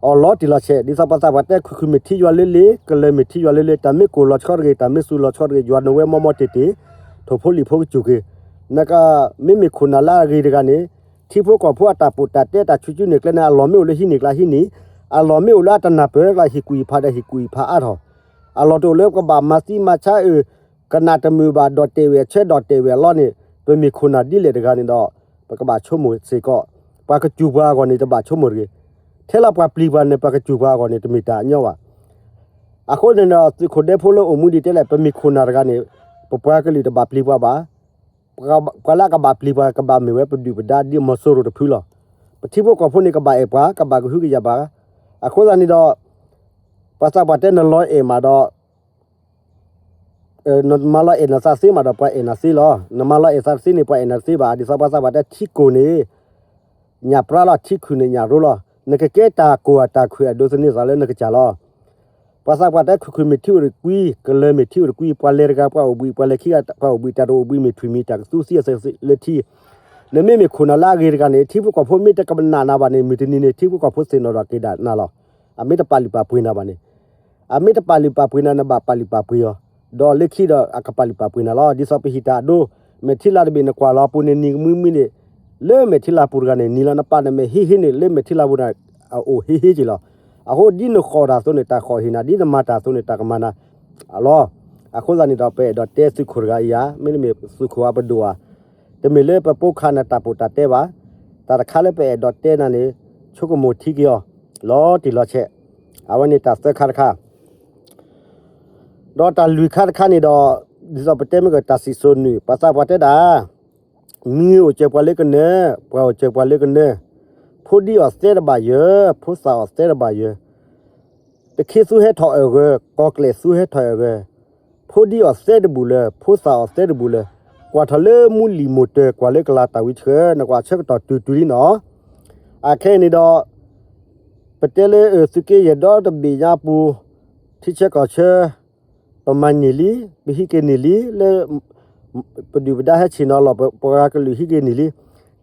အီၤလီၤတံၢ်လီၤဆဲး, ဒ်သိးပှၤသးပှၢ်တဲ ခုၣ်ခုၣ်မ့ၢ်ထံယွၤလၢလ့, ကလၢၤမ့ၢ်ထံယွၤလၢလ့, တၢ်မ့ၢ်ကိၢ်လီၤဆီတဂ့ၤ, တၢ်မ့ၢ်စူၤလီၤဆီတဂ့ၤ, ယွၤနဝဲမီမီတ့ၢ်တ့ၢ်, ထိၣ်ဖိလံၣ်ဖိကစူၢ်က့ၤ, နက မ့မ့ၢ်ခိၣ်နၢ်လၢအဂ့ၤတဂၤန့ၣ် ထံဖိကီၢ်ဖိအတၢ်ပူတၢ်တဲ တၢ်ဆူကၠူနဲၣ်ကျဲန့ၣ် အလီၢ်မ့ၢ်အိၣ်လၢဟံးန့ၢ်ကျါဟံးန့ၢ်, အလီၢ်မ့ၢ်အိၣ်လၢအတနၢ်ပၢၢ်ကျါ ဟ့ၣ်ကူၣ်ဟ့ၣ်ဖးဒီးဟ့ၣ်ကူၣ်ဟ့ၣ်ဖးအါထီၣ်, အလီၢ်တအိၣ်လၢပကဘၣ်မၤသံမၤဆါအၢ ကနၣ်တမုာ်ဘၣ်ဒီးတဲာ်ဝဲအဆၢဒီးတဲာ်ဝဲအလီၢ်န့ၣ် ပမ့ၢ်ခိၣ်နၢ်ဒ်လဲၣ်တဂၤန့ၣ်ဒီး ပကဘၣ်ဆိကမိၣ်စ့ၢ်ကီး, ပှၤကစူၢ်ပှၤအဂီၢ်န့ၣ် တဘၣ်ဆိကမိၣ်တဂ့ၤ. ထဲလၢပှၤပျံၤပှၤန့ၣ် ပှၤကစူၢ်ပှၤအဂီၢ်န့ၣ် တမ့ၢ်တၢ်အညီဘၣ်. အဃိန့ၣ်ဒီး သုးခိၣ်ဒဲဖိလၢအိၣ်မူဒံးတဲလဲၣ် ပမ့ၢ်ခိၣ်နၢ်တဂၤန့ၣ် ပပှၤကလုာ်တဘၣ်ပျံၤပှၤဘၣ်. ပှၤလၢအကဘၣ်ပျံၤပှၤ ကဘၣ်မ့ၢ်ဝဲပဒုၣ်ပဒါဒ်မီၤစိရိၤတဖုလီၤ. ပထံဖိကီၢ်ဖိန့ၣ် ကဘၣ်အဲၣ်ပှၤ ကဘၣ်ကဟုကယာ်ဘၣ်. အဃိသတးန့ၣ်ဒီး ပှၤသးပှၢ်တဲနလီၤအဲၣ်မးဒီး နမၤလီၤအဲၣ်နသးသ့မးဒီး ပှၤအဲၣ်နၤသ့လီၤ. နမၤလီၤအဲၣ်သးတသ့န့ၣ် ပှၤအဲၣ်နၤတသ့ဘၣ်. ဒ်သိးပှၤသးပှၢ်တဲထံကိၢ်န့ၣ် ညၣ်ပြါလီၤ, ထံခုၣ်န့ၣ်ညၣ်ရိလီၤ. နကကဲတၢ်ကိၢ်အတၢ်ခုၣ်အဒိသန့ၤသးလၢနကစၢ်လီၤ. ပှၤသးပှၢ်တဲခုၣ်ခုၣ်မ့ၢ်ထံအိၣ်တကွံ, ကလၢၤမ့ၢ်ထံအိၣ်တကွံ, ပှၤလဲၤတဂၤပှၤအိၣ်ဘှံး, ပှၤလဲၤခံဂၤပှၤအိၣ်ဘှံး, တၢ်တအိၣ်ဘှံးမ့ၢ်ထွံၣ်မံၤ တၢ်ကသူသံအသးလၢထံ. နမ့မ့ၢ်ခိၣ်နၢ်လၢအဂ့ၤတဂၤန့ၣ် ထံဖိကီၢ်ဖိမ့ၢ်တကနၣ်နၤဘၣ်န့ၣ် မုၢ်တနံၤန့ၣ် ထံဖိကီၢ်ဖိသ့ၣ်နီၣ်ဒီးက့ၤဒၣ်နၤလီၤ. အမ့ၢ်တပာ်လုၢ်ပာ်ပှ့ၤနၤဘၣ်န့ၣ် အမ့ၢ်တပာ်လုၢ်ပာ်ပှ့ၤနၤ နဘၣ်ပာ်လုၢ်ပာ်ပှ့ၤအီၤ, ဒီးလၢခံဒီးအကပာ်လုၢ်ပာ်ပှ့ၤနၤလီၤ. ဒ်သိးပဟံးတၢ်အဒိ, မဲာ်ထံလၤတဘ့ၣ်နကွၢ်လီၤပူၤန့ၣ် နံၤကမှံမှံန့ၣ်, လၢမဲာ်ထံလၤပူၤတဂၤန့ၣ် နံၤလီၤ နပာ်နမဲာ်ဟ့ဟ့န့ၣ် လၢမဲာ်ထံလၤပူၤန့ၣ် အအိၣ်ဟ့ဟ့က့ၤလီၤ. အဃိဒ်နဃီၣ်တၢ်အသိးန့ၣ် တၢ်ဃီၣ်ဟ့ၣ်နၤ, ဒ်နမၤတၢ်အသိးန့ၣ် တၢ်ကမၤနၤလီၤ. အဃိသတးန့ၣ်ဒီး ပအဲၣ်ဒိးတဲသုးခိၣ်တဂၤအံၤဧါ, မ့တမ့ၢ်သုးခိၣ်အပဒိၣ်ဧါ, တမ့ၢ်လၢပပိာ်ခးနတၢ်ပိာ်တၢ်တဲဘၣ်. တၢ်တခါလၢပအဲၣ်ဒိးတဲနၤန့ၣ် ဆိကမိၣ်ထံက့ၤအီၤ လီၤတံၢ်လီၤဆဲး. အဝဲန့ၣ်တၢ်သၢခါတခါ ဒီးတၢ်လွံၢ်ခါတခါန့ၣ်ဒီး ဒ်သိးပတဲမ့ၢ်ကတၢ်စံၣ်စိၤနုာ် ပှၤသးပှၢ်တဲဒၣ်, မံၤအိၣ်စၢၤပှၤလၢကနၢၤ, ပှၤအိၣ်စၢၤပှၤလၢကနၢၤ, ဖိဒံအီၣ်သဲတဘၣ်ယၢၤ, ဖိသၣ်အီၣ်သဲတဘၣ်ယၢၤ, တခ့သူဟဲထီၣ်အဂၢၤ, ကီၤကျဲၢ်သူဟဲထီၣ်အဂၢၤ, ဖိဒံအီၣ်သဲတဘူၣ်လၢၤ, ဖိသၣ်အီၣ်သဲတဘူၣ်လၢၤ, ကွၢ်ထီၣ်လၢမူလံၤမိၢ်တၢၤ ကွၢ်လၢကလၤတၢ်ဝံဆှၢ, နကွၢ်ဆၢကတီၢ်တုၤတုၤလံနီၤ. အခဲအံၤန့ၣ်ဒီး ပတဲလၢသုးက့ယဲၢ်ဒီတဘ့ၣ်ညါပူၤ ထံဆၢကီၢ်ဆၢ ပမၤန့ၢ်လံ, ပဟံးက့ၤန့ၢ်လံ, လၢပဒုၣ်ပဒါဟဲဆ့ၣ်နီၤလီၤ ပပှၤကလုာ်ဟံးက့ၤန့ၢ်လံ.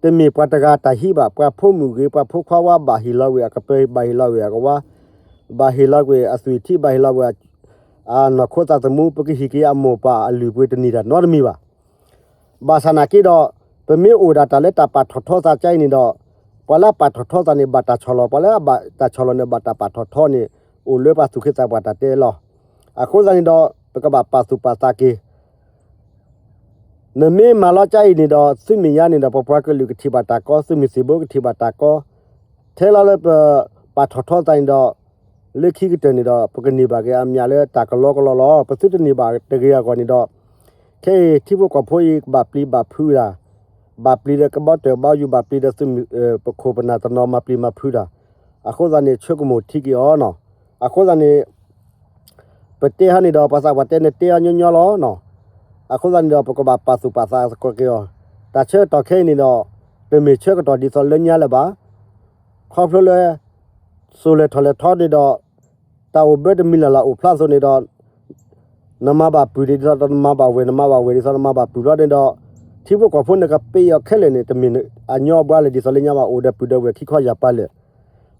တမ့ၢ်ပှၤတဂၤတၢ်ဟံးဘၣ်, ပှၤဖိမုၣ်ဂ့ၤ, ပှၤဖိခွါဝါဘၣ်ဟ့ၣ်လီၤဝဲအကပၢၤ, ဘၣ်ဟ့ၣ်လီၤဝဲအကဝါ, ဘၣ်ဟ့ၣ်လီၤဝဲအသွံၣ်ထံ, ဘၣ်ဟ့ၣ်လီၤဝဲအနီၢ်ခိသးသမူ, ပကဟံးက့ၤအမိၢ်ပၢ်အလုၢ်အပှ့ၤတန့ၢ်တၢ်နီတမံၤဘၣ်. ဘၣ်ဆၣ်နာ်က့ဒီး ပမ့ၢ်အိၣ်ဒၣ်တၢ်လၢတၢ်ပာ်ထီၣ်ထီသးကအံၤန့ၣ်ဒီး ပှၤလၢအပာ်ထီၣ်ထီသးန့ၣ် ဘၣ်တၢ်ဆီၣ်လီၤ, ပှၤလၢအဘၣ်တၢ်ဆီၣ်လီၤန့ၣ် ဘၣ်တၢ်ပာ်ထီၣ်ထီန့ၣ် အိၣ်လၢပှၤသူၣ်က့သးပှၢ်တၢ်တဲလီၤ. အဃိသတးန့ၣ်ဒီး ပကဘၣ်ပာ်သူၣ်ပာ်သးက့ၤ နမ့ၢ်မၤလီၤကအံၤန့ၣ်ဒီး သုမ့ၢ်ညါန့ၣ်ဒီး ပပှၤကလုာ်ကထံၣ်ဘၣ်တၢ်ကီ, သုးမုၢ်သံၣ်ဘိကထံၣ်ဘၣ်တၢ်ကီ, ထဲလီၤလၢပပာ်ထီၣ်ထီသးန့ၣ်ဒီး လၢခံကတၢၢ်န့ၣ်ဒီး ပကန့ၢ်ဘၣ်က့ၤအမျးလၢတၢ်ကလီကလီလီၤ. ပသုတန့ၢ်ဘၣ်တဂ့ၤအဂီၢ်န့ၣ်ဒီး ခဲအံၤထံဖိကီၢ်ဖိအံၤ ကဘၣ်ပျံၤဘၣ်ဖုးတၢ်, ဘၣ်ပျံၤဒီးကဘီတၢၢ်ဘီယူၤ, ဘၣ်ပျံၤဒီးသုးမုၢ် ပခိၣ်ပနၢ်တနီၤ မၤပျံၤမၤဖုးတၢ်. အဃိသတးန့ၣ် ဆိကမိၣ်ထံက့ၤအီၤနီၤ. အဃိသတးန့ၣ် ပတဲဟီန့ၣ်ဒီး ပှၤသးပှၢ်တဲနတဲအီၤညီညီလီၤ. အဃိသတးန့ၣ်ဒီး ပကဘၣ်ပာ်သူၣ်ပာ်သးသကိးက့ၤအီၤ. တၢ်ဆၢကတီၢ်ခဲအံၤန့ၣ်ဒီး တမ့ၢ်ဆၢကတီၢ်ဒ်သိးလၢညါလၢၤဘၣ်. ခီဖျိလၢ စိၤလဲၤထီၣ်လဲၤထီန့ၣ်ဒီး တၢ်အိၣ်ဘၢတမံၤလၢ်လၢ်အိၣ်ဖျါအသိးန့ၣ်ဒီး နမၤဘၣ်ပုၢ်ဒ်သိးနမၤဘၣ်ဝဲၢ်, နမၤဘၣ်ဝဲၢ်ဒ်သိးနမၤဘၣ်ပုၢ်ဘျီန့ၣ်ဒီး ထံဖိကီၢ်ဖိန့ၣ်ကပ့ၤအီၤခဲလၢာ်န့ၣ် တမ့ၢ်အညီဘၣ်လၢၤ ဒ်သိးလၢညါဘၣ် အိၣ်ဒီးပုၢ်ဒီးဝဲၢ်ခံခီယၢ်ပၤလၢာ်.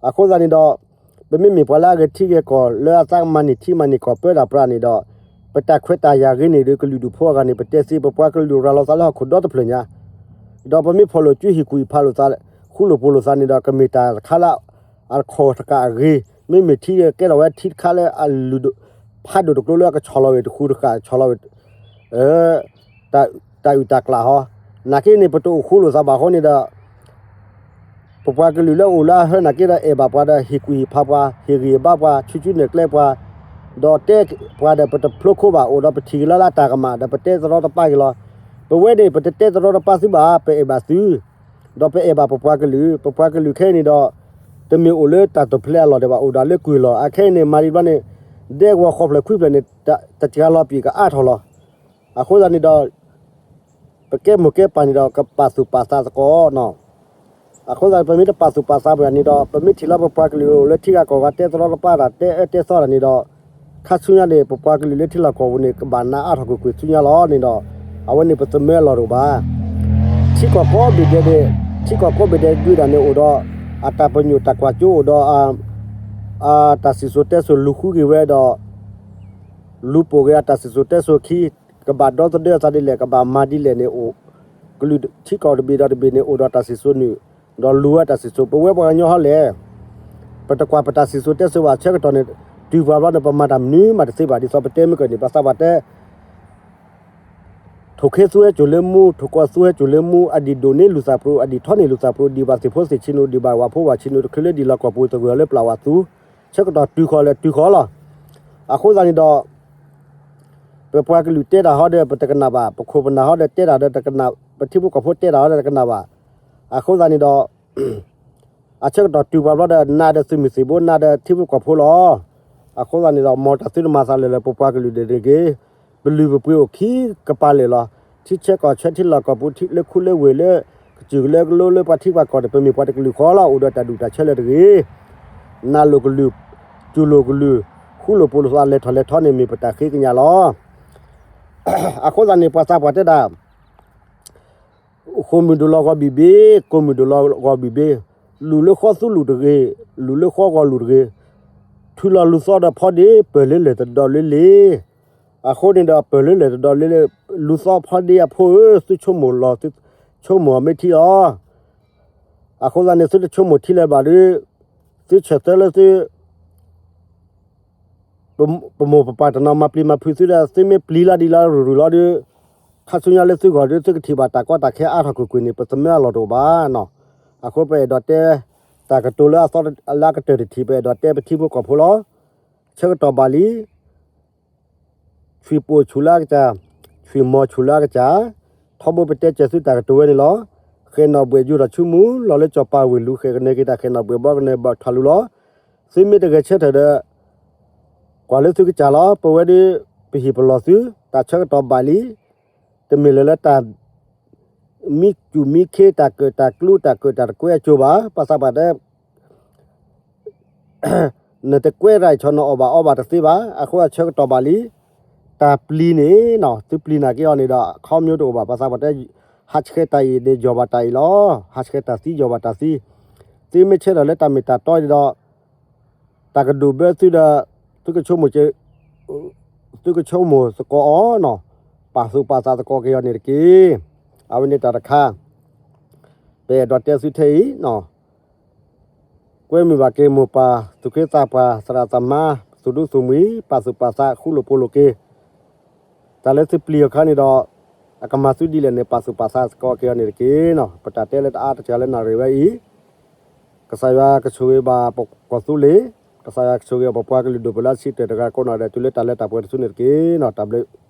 အဃိသတးန့ၣ်ဒီး ပမ့မ့ၢ်ပှၤလၢအဂဲၤထံဂဲၤကီၢ်လၢအသးကမၤန့ၢ်ထံမၤန့ၢ်ကီၢ်ပၢတၢ်ပြးန့ၣ်ဒီး ပတၢ်ခွဲးတၢ်ယာ်ဂ့ၤန့ၢ်ဒီးကလုာ်ဒူၣ်ဖိအဂၤန့ၣ် ပတဲသ့ ပပှၤကလုာ်ရၤလီၤသးလၢဟီၣ်ခိၣ်ဒီတဖျၢၣ်ညါ ဒီးပမ့ၢ်ဖီၣ်လိာ်စုဟ့ၣ်ကူၣ်ဟ့ၣ်ဖးလိာ်သး ဃူလိာ်ဖိးလိာ်သးန့ၣ်ဒီး ကမ့ၢ်တၢ်တခါလၢ အတခီၣ်တကးအဂ့ၤ, မ့မ့ၢ်ထံကဲထီၣ်ဝဲထံတခါလၢအလုၢ်ဒိၣ်ဖးဒိၣ်တကျိၤလၢအကဆီၣ်လီၤဝဲတဃူတဃာ် ဆီၣ်လီၤဝဲ တၢ်အုၣ်တၢ်ကျၢ်ဟီ, နာ်က့န့ၣ်ပတအိၣ်ဃူလိာ်သးဘၣ်အဃိန့ၣ်ဒီး ပပှၤကလုာ်လၢအိၣ်လၢအဟၢနာ်က့ဒီး အဲၣ်ဘၣ်ပှၤဒီး ဟ့ၣ်ကူၣ်ဟ့ၣ်ဖးပှၤ, ဟ့ၣ်ဂံၢ်ဟ့ၣ်ဘါပှၤ, ဆူၣ်ဆူၣ်နဲၣ်ကျဲပှၤ, ဒီးတဲပှၤဒီး ပတဖျိခိၣ်ဘၣ် အိၣ်ဒီးပထံၣ်က့ၤလၢလၢတၢ်ကမၣ်ဒီး ပတဲသရီတပါက့ၤလီၤ. ပဝဲန့ၣ် ပတတဲသရီတပါသုဘၣ်, ပအဲၣ်ဘၣ်သု, ဒီးပအဲၣ်ဘၣ်ပပှၤကလုာ်, ပပှၤကလုာ်ခဲအံၤန့ၣ်ဒီး တမ့ၢ်အိၣ်လၢတၢ်တိာ်ဖျဲးအလီၢ်ဒံးဘၣ်, အိၣ်ဒၣ်လၢကွံာ်လီၤ. အခဲအံၤန့ၣ် မၤဒံးဘျီန့ၣ် ဒဲကဝီၤဃိးဖျၢၣ်ခွံဖျၢၣ်န့ၣ် တစှၤလီၤပံာ်ကအါထီၣ်လီၤ. အဃိသတးန့ၣ်ဒီး ပကဲမိၢ်ကဲပၢ်န့ၣ်ဒီး ကပာ်သူၣ်ပာ်သးသကိးနီၤ. အဃိသတး ပမ့ၢ်တပာ်သူၣ်ပာ်သးဘၣ်န့ၣ်ဒီး ပမ့ၢ်ထံၣ်လီၤပပှၤကလုာ်အိၣ်လၢထံဂၤကီၢ်ဂၤ တဲသရီတပါတၢ် တဲအၢတဲသီတၢ်န့ၣ်ဒီး ခါဆူညါန့ၣ် ပပှၤကလုာ်လၢထံလီၢ်ကီၢ်ပူၤန့ၣ် ကဘၣ်နးအါထီၣ်ကွ့ၢ်ကွ့ၢ်ဆူညါလီၤန့ၣ်ဒီး အဝဲန့ၣ်ပသမၢအလီၢ်တအိၣ်ဘၣ်. ထံကီၢ်ကိးဘ့ၣ်ဒဲးန့ၣ် ထံကီၢ်ကိးဘ့ၣ်ဒဲးဒုးဒၣ်န့ၣ် အိၣ်ဒီးအတၢ်ပညိၣ်တၢ်ကွၢ်စိ အိၣ်ဒီး အတၢ်စံၣ်စိၤတဲစိၤလူၤဃုက့ၤဝဲဒီး လူၤပိာ်က့ၤအတၢ်စံၣ်စိၤတဲစိၤခံ ကဘၣ်ဒီသဒၢအသးဒ်လဲၣ် ကဘၣ်မၤဒ်လဲၣ်န့ၣ်အိၣ်, ကလုာ်ထံကီၢ်တဘ့ၣ်ဒီးတဘ့ၣ်န့ၣ် အိၣ်ဒီးတၢ်စံၣ်စိၤနုာ်, ဒီးလူၤဝဲတၢ်စံၣ်စိၤ ပဝဲပှၤကညီဟီလဲၣ်, ပတကွၢ်ပတၢ်စံၣ်စိၤတဲစိၤဘၣ်ဆၢကတီၢ်န့ၣ် တုၤပှၤဘျီန့ၣ် ပမၤတၢ်မနုၤမးတသ့ဘၣ် ဒ်သိးပတဲမ့ၢ်ကန့ၣ် ပှၤသးပှၢ်တဲ ထိၣ်ခ့သူဟဲစိာ်လၢမူ, ထိၣ်ကီၢ်သူဟဲစိာ်လၢမူ, အဒံၣ်ဒိၣ်န့ၢ်လူၤသးပျိၤ, အဒံၣ်ထီန့ၢ်လူၤသးပျိၤ, ဒံၣ်ဘၣ်သ့ၣ်ဖိသ့ၣ်ဆံးနူာ်, ဒံၣ်ဘၣ်ဝၣ်ဖိဝၣ်ဆံးနူာ်, တချုးလၢဒံၣ်လီၤကီၢ်ပူၤ တဂၢၢ်လၢပျၢ်ဝၣ်သူ, ဆၢကတီၢ်တုၤဃီၤလၢတုၤဃီၤလီၤ. အဃိသတးန့ၣ်ဒီး ပပှၤကလုာ်တဲတၢ်ဟီဒီး ပတကနၣ်ဘၣ်, ပခိၣ်ပနၢ်ဟီဒီးတဲတၢ်ဒီးတကနၣ်, ပထံဖိကီၢ်ဖိတဲတၢ်ဟီဒီးတကနၣ်ဘၣ်. အဃိသတးန့ၣ်ဒီး အဆၢကတီၢ်တုၤပှၤဘျီဒီး နၤဒီးသုးမုၢ်သံၣ်ဘိ, နၤဒီးထံဖိကီၢ်ဖိလီၤ. အဃိသတးန့ၣ်ဒီး မ်တၢ်သုတမၤသးလၢာ်လၢပပှၤကလုာ်ဒဲးန့ၣ်တဂ့ၤ, ပလုၢ်ပပှ့ၤအိၣ်ခံကပၤလၢာ်လီၤ. ထံဆၢကီၢ်ဆၢ ထံလီၢ်ကီၢ်ပူၤ, လၢခူလၢဝ့ၢ်, လၢကစၢၢ်လၢကလိ လၢပှၤထံပှၤကီၢ်န့ၣ် ပမ့ၢ်ပှၤတကလုာ်ဃီလီၤ. အိၣ်ဒီးတၢ်ဒူၣ်တၢ်ဆၢလၢာ်တဂ့ၤ, နးလိာ်ကလုၢ်, စူၢ်လိာ်ကလုၢ်, ဃူလိာ်ဖိးလိာ်သး လဲၤထီၣ်လဲၤထီန့ၣ် မ့ၢ်ပတၢ်ဃ့ကညးလီၤ. အဃိသတးန့ၣ် ပှၤသးပှၢ်တဲဒၣ် ဃိာ်မုၢ်ဒိၣ်လီၤဂီၤဘံၣ်ဘ့ၣ်, ကိာ်မုၢ်ဒိၣ်လီၤဂီၤဘံၣ်ဘ့ၣ်, လူၢ်လၢဃီသူလူၢ်တဂ့ၤ, လူၢ်လၢဃီဂီၤလူၢ်တဂ့ၤ, ထုးလီၤလူၤသီဒီးဖီဒ့ၣ်, ပၢၢ်လၢလၢၢ်တဒီလၢလ့ၤ. အဃိန့ၣ်ဒီး ပၢၢ်လၢလၢၢ်တဒီလၢလ့ၤ, လူၤသီဖီဒ့ၣ်အဖိဧၢ, သုဆိကမိၣ်လီၤ, သုဆိကမိၣ်အီၤမ့ၢ်ထံလီၤ. အဃိသတးန့ၣ် သုတဆိကမိၣ်ထံလၢၤဘၣ်ဒီး သုဆၢၣ်သၢလၢသု ပမိၢ်ပပၢ်တနီၤမၤပျံၤမၤဖုးသုဒီး သုမ့ၢ်ပျံၤလီၤဒံးလီၤရုၢ်ရုၢ်လီၤဒီး ခါဆူညါလၢသုဂီၢ်ဒီး သုကထံၣ်ဘၣ်တၢ်ကီတၢ်ခဲအါထီၣ်ကွ့ၢ်ကွ့ၢ်န့ၣ် ပသမၢအလီၢ်တအိၣ်ဘၣ်နီၤ. အဃိပအဲၣ်ဒိးတဲ တၢ်ကတိၤလၢအသီလၢအကတၢၢ်တထံၣ် ပအဲၣ်ဒိးတဲပထံဖိကီၢ်ဖိလီၤ. ဆၢကတီၢ်ဘၣ်လံ ဆွံၣ်ပိာ်ဆူၣ်လၢအကစၢ်, ဆွံၣ်မီၤဆူၣ်လၢအကစၢ်, ထီဘိပတဲစၢၤသုတၢ်ကတိၤဝဲန့ၣ်လီၤ. ဃဲၤနီၣ်ဘှဲၣ်ယူၤထီၣ်ဆူမူၤ, လီၤလၢစီၤပၤဝ့ၢ်လူၤ ဃဲၤကနၢၤက့ၤတၢ်ဃဲၤနီၣ်ဘှဲၣ်ဘီကနၢၤဘၣ်ထးလူၤလီၤ. သုမ့ၢ်တဂဲၤဆၢထၢၣ်ဒီး ကွၢ်လၢသုကစၢ်လီၤ. ပဝဲဒၣ် ပဟ့ၣ်ပလီၢ်သု, တၢ်ဆၢကတီၢ်ဘၣ်လံ. တမ့ၢ်လၢၤလၢတၢ် မံစူၣ်မံခ့ တၢ်ကၢၣ်တၢ်ကျူ တၢ်ကၢၣ်တၢ်ကျူအကၠိဘၣ်. ပှၤသးပှၢ်တဲ နတကွဲးရၢ်ဆီ နအီၣ်ဘၣ်အီဘၣ်တသ့ဘၣ်. အဃိအဆၢကတီၢ်ဘၣ်လံ. တၢ်ပျံၤန့ၣ်နီၤ သုပျံၤနာ်က့အီၤန့ၣ်ဒီး ခီမညိတအိၣ်ဘၣ်. ပှၤသးပှၢ်တဲ ဟးဆှဲးတၢ်အံၤန့ၣ် ယီၢ်ဘၣ်တၢ်အံၤလီၤ. ဟးဆှဲးတၢ်သံ ယီၢ်ဘၣ်တၢ်သံ. သုမ့ၢ်ဆၢထၢၣ်လၢတၢ်မ့ၢ်တၢ်တီအံၤဒီး တၢ်ကဒိၣ်ဘၢသုဒီး သုကဆိကမိၣ် သုကဆိကမိၣ်သကိးအီၤနီၤ, ပာ်သူၣ်ပာ်သးသကိးက့ၤအီၤန့ၣ်တက့ၢ်. အဝဲန့ၣ်တၢ်တခါ ပအဲၣ်ဒိးတဲသုထဲအံၤနီၤ, ကွဲမုာ်ဘၣ်က့ၤမိၢ်ပၢ် သူၣ်က့သးပှၢ် သရၣ်သမါ သူၣ်ဒူသူၣ်မှံၤ ပာ်သူၣ်ပာ်သး ဃူလိာ်ဖိးလိာ်က့ၤ တၢ်လၢသုပျံၤအခါန့ၣ်ဒီး အကမၤသုဒ်လဲၣ်န့ၣ် ပာ်သူၣ်ပာ်သးသကိးက့ၤအီၤန့ၣ်တက့ၢ်နီၤ. ပတၢ်တဲလၢတအါတစှၤလၢနၣ်ရံၣ်ဝဲအံၤ ကစၢ်ယွၤကဆိၣ်ဂ့ၤဘၣ်ပကီၢ်သူလ့ၤ, ကစၢ်ယွၤကဆိၣ်ဂ့ၤပပှၤကလုာ်ဒိၣ်ပှၤလၢအဆံးတၢၢ်တဂၤကိးနီၢ်ဒဲး တုၤလၢတၢ်လၢတၢ်ပှဲၤတစုန့ၣ်တက့ၢ်နီၤ. တၢ်ဘျုး